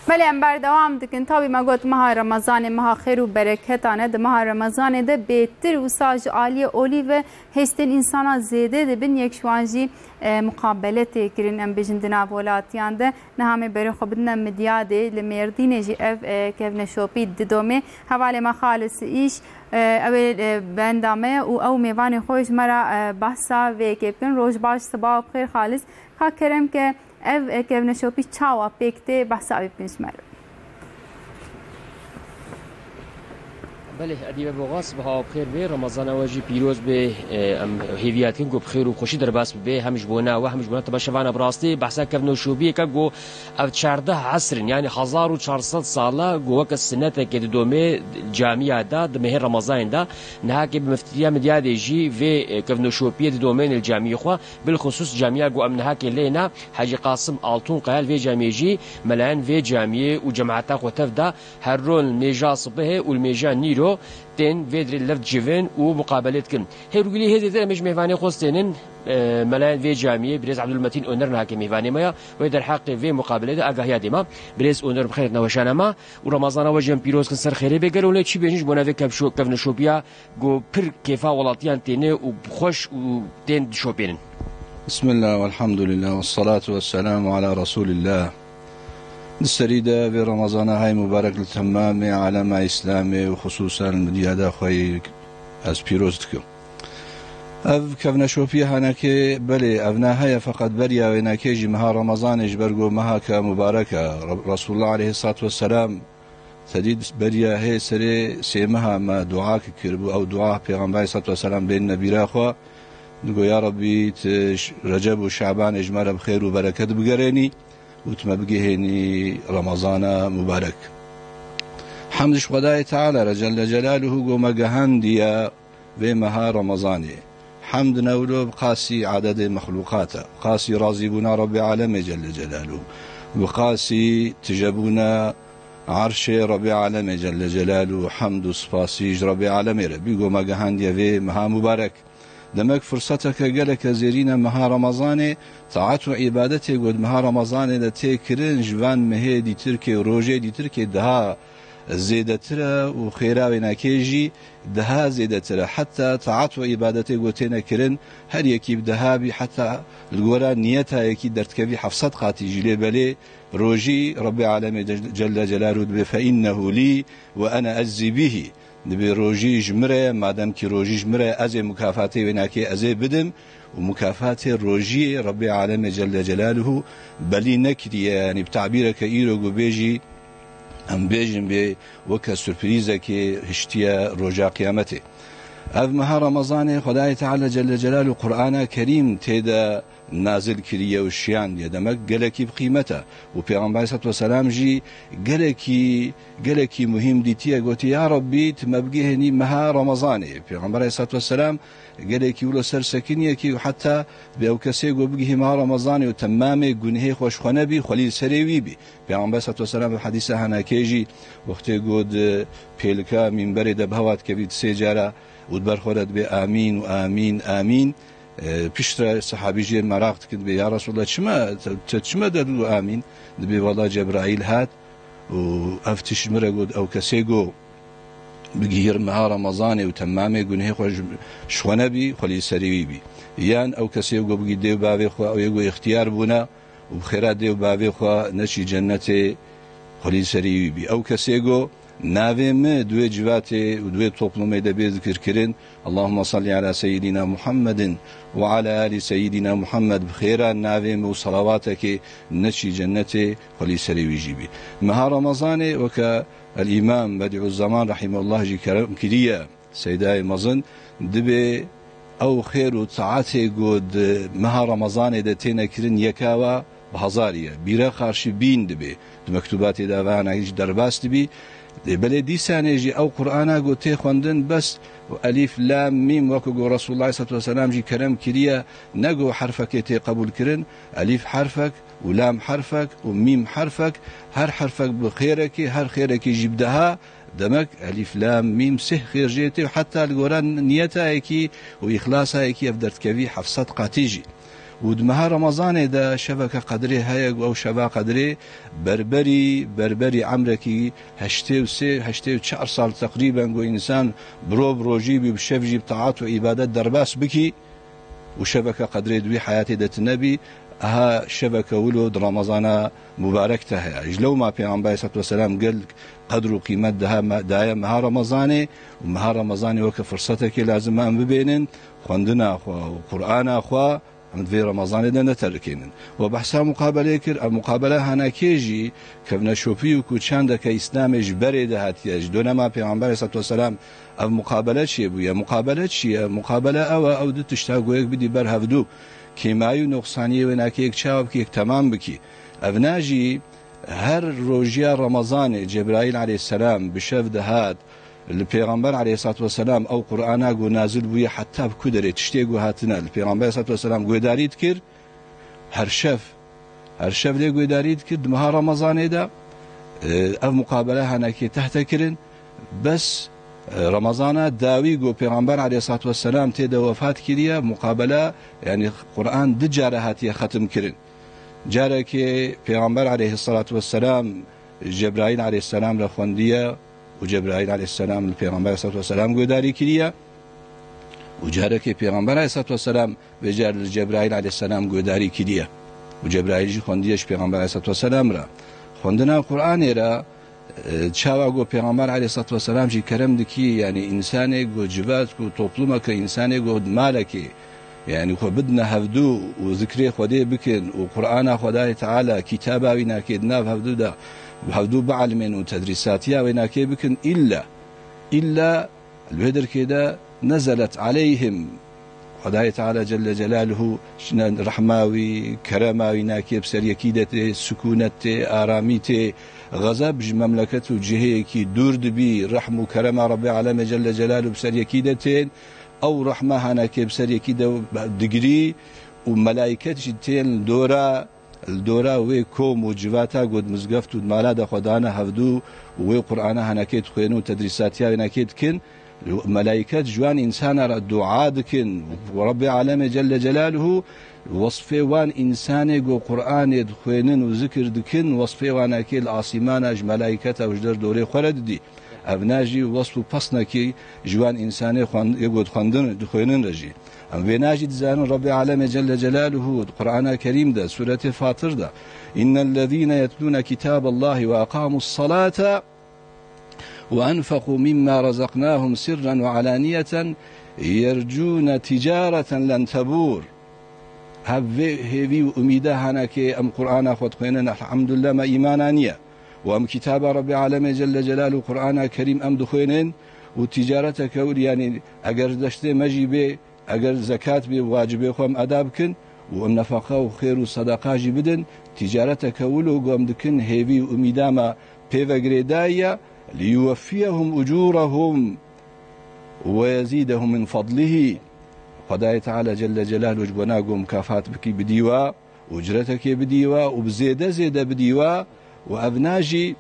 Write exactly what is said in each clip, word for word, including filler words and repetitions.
Belê, em berdewam dikin. Tabî me got meha Remezanê meha xêr û bereketan e. Di meha Remezanê de bêtir wisa ji aliyê olî ve hêstên însana zêde dibin. Yek ji wan jî, e, muqabele tê kirin, em bêjin di nav welatiyan de. Niha em ê berê xwe bidine Midyadê, li Mêrdînê jî ev, e, kevneşopî didomê. Hevalê me Xalis Îş, e, ew ê, e, benda me ye û ew mêvanê xwe ji me re, e, behsa vê yekê bikin. Roj baş, sibawa bi xêr Xalis. Ka kerem ke, ev, e, kevneşopî çawa pêk tê, behsa wî bikin ji me re. Belê, Edî, we bi xêr, sibawa bi xêr bê, Remezana we jî pîroz bê. E, em hêviya dikin ku bi xêr û xweşî derbas bibe, hem ji bona we, hem ji bona temaşevana. Bi rastî behsa kevneşopiyeke ku ev çardeh esr in, yanî hezar û çar sed sal e ku weke sinetekê didomê camiya de, di mehê Remezanê de. Nihakê bi miftitiya Midyadê jî vê, e, kevneşopiyê didomên li camiyê xwe, bilxisûs camiya ku em nihakê lê ne, Hecî Qasim Altunkaya, li vê camiyê jî melayên vê camiyê û cemaeta xwe tev de her ron li mêja sibihê û li mêja nîro tên vê dirê li vir dicivin û muqabelê dikin. Hêrgulî hê zêdetir em ê ji mêvanê xwe stênin, e, melayên vê camiyê, birêz Ebdulmetîn Oner nihakê mêvanê me ya, wê derheqê vê muqabelê de agahiya dê me. Birêz Oner, bi xêr hatina weşana me û Remezana we jî em pîroz kin, ser xêrê bê. Gelo lê çi bêjin ji bona vê kevşo-, kevneşopiya ku pir kêfa welatiyan têne û xweş û tên dişopênin. Bismillah, velhamdülillah, vessalatu vesselamu ala Resulillah. Di serî de vê Remezana hay mubarek li temamê alema Îslamê û xisûsan li Midyada xwe yî ez pîroz dikim. Ev kevneşopiya hanekê, belê, ev ne heye, feqet beriya wênekê jî meha Remezanê ji ber ku mehake mubarek e. Re-, Resulullah aleyhissalatu vesselam Tedî beriya hê serê sê meha me dua ki kiribû. Ew dua Pêxemberê salatu vesselam bênine bîra xwe. Digo, ya Rebbî, tu ş-, Receb û Şabanê ji me re bi xêr û bereket bigerênî û tu me bigihênî Remezana mubarek. Hemd ji Xwedayê Teala re Celle Celaluhu ku me gehandiye vê meha Remezanê. Hemd ne wilo bi qasî ededê mexlûqat e, bi qasî razîbûna Rebbê Alemê Celle Celaluhu, bi qasî tijebûna erşê Rebbê Alemê Celle Celaluhu, hemd û spasî ji Rebbê Alemê re bî ku me gehandiye vê meha mubarek. Demek firseteke geleke zêrîn e meha Remezanê, taet û îbadetê ku di meha Remezanê de tê kirin, ji van mehê dîtirkê û rojê dîtirkê daha zêdetir e û xêra wênekê jî daha zêdetir e. Heta taet û îbadetê ku têne kirin, her yekî bi daha bî, heta li gora niyeta yekî derdikevî heft sed qatî jî. Lê belê rojî Rebbê Alemê Ce-, Celle Celaluhu dibê, "Fe innehu lî ve ene eczî bihî." Dibê rojî ji min re ye, madem kî rojî ji min re ye, ez ê mukafatê wênekê ez ê bidim û mukafatê rojiyê Rebbê Alemê Celle Celaluhu belî nekiriye. Yanî bi tabîreke îro ku bêjî, em bêjin bê weke surprîzekê hiştiye roja Qiyametê. Ev meha Remezanê Xwedayê Teala Celle Celaluhu Qur'ana Kerîm tê de nazil kiriye û şiyandiye. Demek gelekî bi qîmet e. Û Pêxember salatu vesselam jî gelekî, gelekî muhîm dîtiye, gotiye, "Ya Rebbî, tu me bigihênî meha Remezanê." Pêxember salatu vesselam gelekî wilo ser sekiniye kî heta bi ew kesê ku bigihî meha Remezanê û temamê gunehê xwe ji xwe nebî, xwelî li serê wî bî. Pêxember salatu vesselam bi hedîsa hanakê jî wextê ku di pêlika mînberê de bi hewa dikevî di sê cara û di ber xwe de dibê, "Amîn û amîn, amîn." E, piştre sehabî jê meraq dikin, dibê, "Ya Resulallah, çima, te, te çima de digo amîn?" Dibê, "Wela Cebraîl hat û ev tişt min re got, ew kesê go bigihîr meha Remezanê û temamê gunehê xwe ji, ji xwe nebî, xwelî serê wî bî. Yan ew kesê go bigî dê û bavê xwe, ew yê go îxtiyar bûne û bi xêra dê û bavê xwe neçî cennetê, xwelî serê wî bî. Ew kesê go navê min di wê civatê û di wê toplumê de bê zikirkirin, Allahümme salli ala seyyidina Muhammedin ve ala ali seyyidina Muhammed, bi xêra navê min û salawatekê neçî cennetê, xwelî serê wî jî bî." Meha Remezanê weke El-Îmam Bedîuzzeman rahimehullah jî kerem kiriye Seydayê mezin, dibê ew xêr û taetê ku di meha Remezanê de têne kirin yeka wa bi hezarî ye. Bîre qarşî bîn dibê. Di mektûbatê de vana jî derbas dibî. Lê belê dîsanê jî ew Qur'ana ku tê xwendin bes û elîf, lam, mîm, wekî ku Resulullah sallallahu aleyhi ve sellem jî kerem kiriye, ne ku herfekê tê qebûl kirin, elîf herfek û lam herfek û mîm herfek, her herfek bi xêrekê, her xêrekê jî bi deha, Demek elîf, lam, mîm, sih xêr jê tê û heta li gora niyetayekî û îxlasayekî ev derdikevî heft sed qatî jî. Û di meha Remezanê de şeveke qedrê heye, ku ew şeva qedrê berberî, berberî emrekî heştê û sê, heştê û çar sal teqrîben, ku însan bi roj bi rojî bî, bi şev jî bi taat û îbadet derbas bikî û şeveke qedrê di wî heyatê de tune bî, eha şeveke wilo di Remezana mubarek de heye. Ji lewma Pêxember aleyhisselatu vesselam gelek qedr û qîmet daha me-, daye meha Remezanê û meha Remezanê weke firsetekê lazim e em bibênin xwendina xwe û Qur'ana xwe. Em di vê Remezanê de neterikênin. We behsa muqabelê kir, ev muqabele hanakê jî kevneşopî û ku çandeke Îslamê ji berê de hatiye, ji dönema Pêxember aleyhisselatu vesselam ev muqabele çêbûye. Muqabele çi ye? Muqabele ew e, ew du tişta ku yek bidî ber hevdû. Kêmayî û noqsaniyê wê nakê yek çawa bikî, yek temam bikî. Ev na jî her rojiya Remezanê Cebraîl aleyhisselam bi şev dihat, li Pêxember aleyhisselatu vesselam ew Qur'ana ku nazil bûye heta bi ku derê tiştê ku hatine li Pêxember aleyhisselatu vesselam guhdarî dikir, her şev, her şev lê guhdarî dikir di meha Remezanê de, e, ev muqabele hanekê tehte kirin, bes, e, Remezana dawî ku Pêxember aleyhisselatu vesselam tê de wefat kiriye, muqabele, yanî Qur'an du care hatiye xetim kirin. Carekê Pêxember aleyhisselatu vesselam Cebraîl aleyhisselam re xwendiye û Cebraîl aleyhisselam li Pêxember aleyhisselatu vesselam guhdarî kiriye û carekê Pêxember aleyhisselatu vesselam vê car li Cebraîl aleyhisselam guhdarî kiriye û Cebraîl jî xwendiye ji Pêxember aleyhisselatu vesselam re. Xwendina Qur'anê re, e, çawa ku Pêxember aleyhisselatu vesselam jî kerem dikî, yanî însanê ku civat ku toplumeke, însanê ku malekê, yanî xwe bidine hevdû û zikrê Xwedê bikin û Qur'ana Xwedayê Teala, kitaba wî nakê di nav hevdû de, hevdû bielmên û tedrîsatiya wê nakê bikin, îlla, îlla li wê derkê de nezelet aleyhim. Xwedayê Teala Celle Celaluhu şine rehma wî, kerema wî nakê bi ser yekî de tê, sukûnet tê, aramî tê, xezeb ji memleket û cihêyekî dûr dibî, rehm û kerema Rebbê Alemê Celle Celaluhu bi ser yekî de tên, ew rehma hanekê bi ser yekî de digirî û melayket jî tên li dora, li dora wê kom û civata ku di mizgeft û di mala de xwe dane hevdû û wê Qur'ana hanekê dixwênin û tedrîsatiya wê nekê dikin. Melayket ji wan însana re dua dikin. Û Rebbê Alemê Celle Celaluhu wesfê wan însanê ku Qur'anê dixwênin û zikir dikin, wesfê wanekê li asîmana ji melayiketa û ji der dorê xwe re didî. Ev na jî wesf û pesnekî ji wan însanê xwend-, yê ku dixwendin, dixwênin re jî. Em vê na jî dizanin Rebbê Alemê Celle Celaluhu di Qur'ana Kerîm de, Sûretê Fatir de, "Innellezîne yetlûne kitâballâhi ve aqâmus salâte ve enfeqû mimmâ rezaknâhum sirren ve alâniyeten yercûne ticâreten len tebûr." Hev vê hêvî û umîda hanekê em Qur'ana xwe dixwênin, elhamdulillah, me îmana niye. Û em kitaba Rebbê Alemê Celle Celaluhu, Qur'ana Kerîm em dixwênin û ticareteke wir, yanî eger deştê me jî bê, eger zekat bê, wacibê xwe em eda bikin û em nefeqa û xêr û sedeqa jî bidin, ticareteke wilo ku em dikin, hêvî û umîda me pê ve girêdayî ye, "liyuweffiyehum ucûrehum ve yezîdehum min fadlihî." Xwedayê Teala Celle Celaluhu ji bona ku mukafat bikî bidî we, ucretekê bidî we û bi zêde zêde bidî we û ev na jî,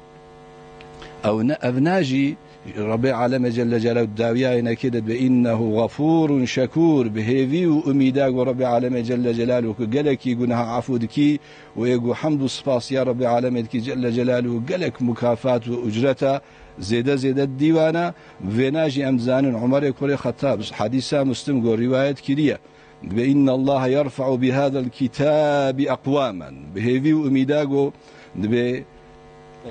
ew ne, ev na jî Rebbê Alemê Celle Celaluhu dawiya wê nekê de dibe, "Înnehu xefûrun şekûr", bi hêvî û umîda ku Rebbê Alemê Celle Celaluhu ku gelekî guneha efû dikî û ê ku hemd û spas ya Rebbê Alemê dikî Celle Celaluhu gelek mukafat û ucreta zêde zêde didî wana. Bi vêna jî em dizanin Umerê kurê Xettab, hedîsa Muslim ku rîwayet kiriye, dibe, "Innallaha yerfa'u bihadal kitabi aqwamen." Bi hêvî û umîda ku dibe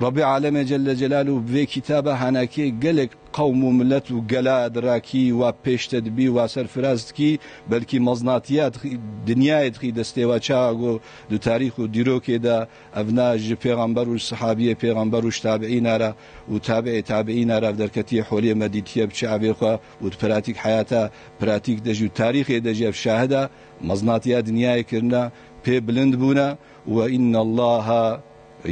Rebbê Alemê Celle Celaluhu bi vê kitaba hanakê gelek qewm û milet û gela dirakî, wa pêş te dibî, wa serfiraz dikî, belkî meznatiya dixî-, dinyayê dixî destê wa, çawa ku di tarîx û dîrokê de ev na ji pêxember û ji sehabiyê pêxember û ji tabiîna re û tabiî tabiîna re ev derketiye holê me dîtiye bi çavê xwe û di pratîk heyata pratîk de jî û tarîxê de jî ev şahid e, meznatiya dinyayê kirine, pê bilind bûne. "Ve innallaha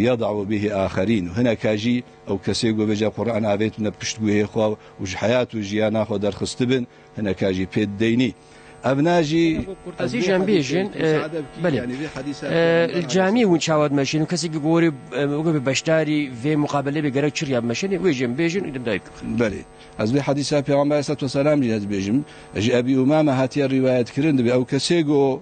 yed'u bihi axerîn." Û hineka jî ew kesê ku vêca Qur'an avêtine piştguhê xwe û ji heyat û jiyana xwe derxistibin, hineka jî pê dideynî. Ev na jî Ez ê jî em bêjin, e, belê. E, li camiyê hûn çawa dimeşînin? Kesê ku gorî, e, weke bi beşdarî vê muqabelê be gerek çi riya bimeşînin? Wê jî em bêjin, îdim dayî bikin. Belê. Ez vê hedîsa Pêxember aleyhisselatu vesselam jî ez bêjim. Ji Ebî Umame hatiye rîwayet kirin, dibe ew kesê ku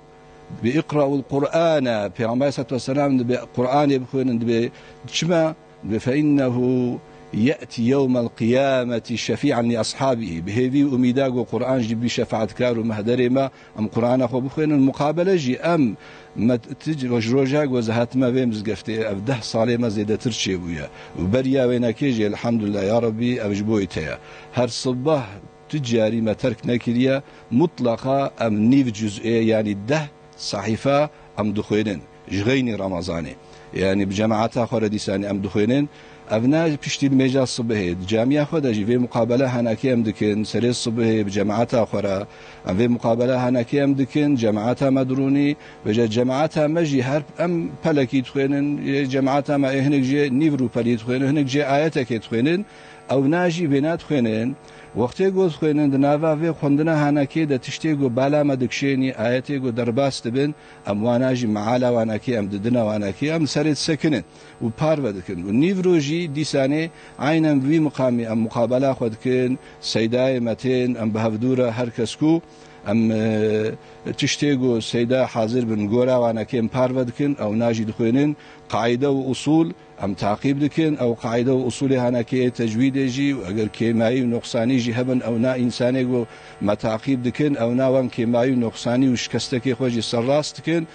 Bi iqra'ul Qur'ana, Pêxember aleyhissalatu vesselam dibê Qur'anê bixwênin, dibê çima? Dibê fe innehu ye'ti yewmel qiyameti şefî'an li ashabî. Bi hêvî û umîda ku Qur'an jî bî şefaatkar û mehderê me, em Qur'ana xwe bixwênin. Muqabele jî em, me t-, ji roja ku ez hatime vê mizgeftê, ev deh salê me zêdetir çêbûye. Û beriya wênekê jî, elhamdulillah ya Rabbî, ev ji bo te ye. Her sibeh tu carî me terk nekiriye, mutlaqa em nîv cuz'ê, yanî deh sehîfe em dixwênin ji xeynî Remezanê. Yanî bi cemaeta xwe re dîsanî em dixwênin. Ev ne piştî nimêja sibihê, di camiya xwe de jî vê muqabele henekê em dikin, serê sibihê bi cemaeta xwe re em vê muqabele henekê em dikin, cemaeta me dirûnî, vêca cemaeta me jî her em pelekî dixwênin, yê cemaeta me ê hinek jê nîv rûpelî dixwênin, hinek jê ayetekê dixwênin. Ew na jî vêna dixwênin. Wextê ku dixwênin, di nava vê xwendina hanekê de tiştê ku bala me dikişênî, ayetê ku derbas dibin, em wana jî meala wanekê, em didine wanekê, em serê disekinin û parve dikin. Û nîvro jî dîsanê aynen vî miqamî em muqabela xwe dikin, seydayê me tên, em bi hevdû re her kes ku em, e, tiştê ku seyda hazir bin, gora wanekê em parve dikin, ew na jî dixwênin, qaîde û usûl, em taqîb dikin, ew qaîde û usulê hanekê yê tecwîdê jî, û eger kêmayî û noqsanî jî hebin, ew na însanê ku me taqîb dikin, ew na wan kêmayî û noqsanî û şikestekê xwe jî serrast dikin,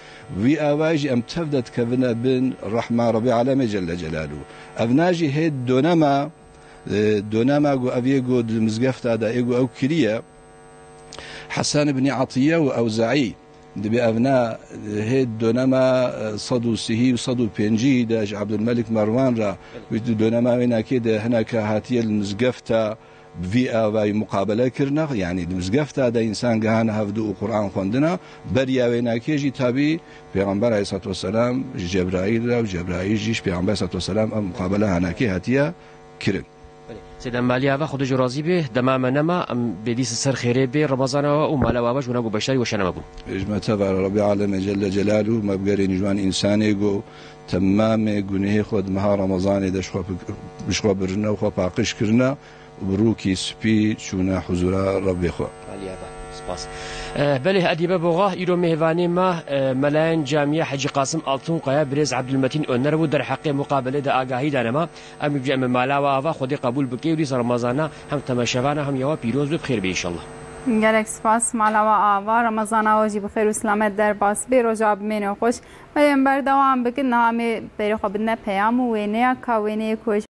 vî awayî jî em tev de dikevine bin rehma Rebî Alemê Celle Celaluhu. Ev na jî hê donema, e, donema ku ev yê ku di mizgefta de ê ku ew kiriye, Hesen ibnî Etiye û Ewzaî, dibê ev ne hê donema, e, sed û sihî û sed û pêncî de ji Ebdulmelik Merwan re, wî di donema wênekê de hineke hatiye li mizgefta bi vî awayî muqabele kirine, yanî di mizgefta de însan gihane hevdu û Quran xwendina, beriya wênekê jî tabî Pêxember aleyhissalatu vesselam ji Cebraîl re û Cebraîl jî ji Pêxember aleyhissalatu vesselam ev muqabele hanekê hatiye kirin. Belê. Seyda Maliye Ava, Xwedê ji razî bê, dema me nema, em bê dîsa ser xêrê bê, Remezan Ava û Mala Ava ji wina ku beşdarî weşana me bûn. Ji me teva re Rebî Alemê Celle Celaluhu me bigerînî ji wan însanê ku temamê gunehê xwe di meha Remezanê de ji xwe bi-, ji xwe birine û xwe paqij kirine û bi rûkî spî çûne huzura Rebbê xwe. Maliye Ava, spas. Eh, belê, Edîbe Boxa, îro mêvanê me, eh, melayên Camiya Hecî Qasim Altunkaya, birêz Ebdulmetîn Oner bû, derheqê muqabelê de agahî dane me. Em ê em ê mala we ava Xwedê qebûl bike û dîsa Remezana hem temeşevana hem ya we pîroz be, bi xêr be înşallah. Gelek spas mala we ava. Remezana we jî bi xêr û silamet derbas bê. Roja bimêne xweş. Belê em berdewam bikin. Niha em ê berê xwe bidine peyam û wêneya ka wêneyê ku